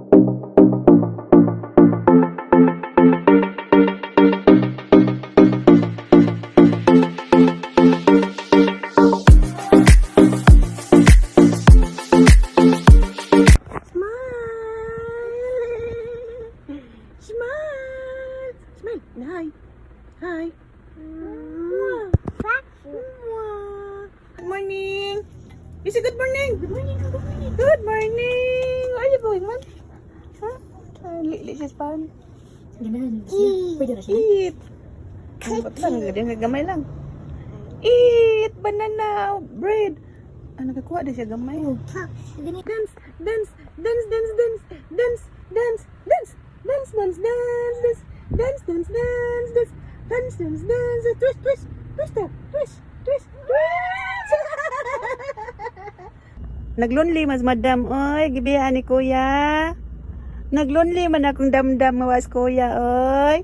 Smile! Smile! Smile! Hi! Hi! Mwah. Mwah. Good morning! You say good morning! Good morning! Good morning! Good morning! Where are you going, man? Huh? Li siya span. Pwede na siya. Eat! Ang lang, ganyan gamay lang. Eat! Banana! Bread! Ah, nakakuha din siya gamay. Dance, dance, dance, dance, dance, dance, dance, dance, dance, dance, dance, dance, dance, dance, dance, dance, dance, dance, dance, twist, twist, twist, twist, twist, twist. Naglonely mas madam, oy, gibihan ni kuya. Naglonely man akong damdam mawas kuya, oy.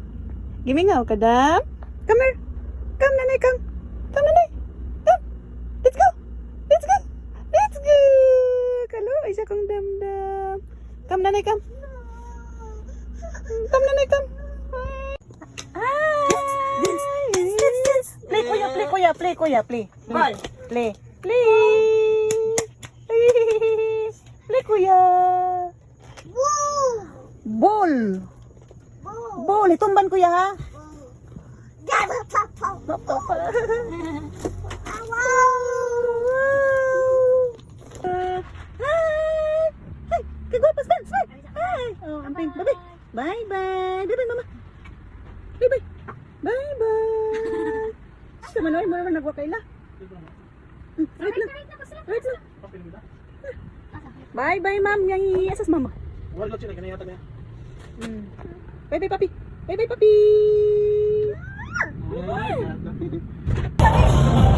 Gimingaw ka dam? Come here. Come, nanay, come. Come, nanay. Come. Let's go. Let's go. Let's go. Kalo, isa kong damdam. Come, nanay, come. Come, nanay, come. Hi. Dance, dance, dance, dance. Play, kuya, play, kuya, play, kuya, play. Ball. Play. Play. Play, kuya. Ball. Ball. Itumban, kuya, ha? Papa. Wow! Hi! Hi! Kagwapas dance! Hi! Hi! Oh, amping. Bye-bye. Bye-bye. Bye-bye, mama. Bye-bye. Bye-bye. Sa manoy mo naman nagwa kaila. Right lang. Right lang. Bye-bye, ma'am. Yang asas mama. Wala siya kanaya niya. Bye-bye, papi. Bye-bye, papi. Ah.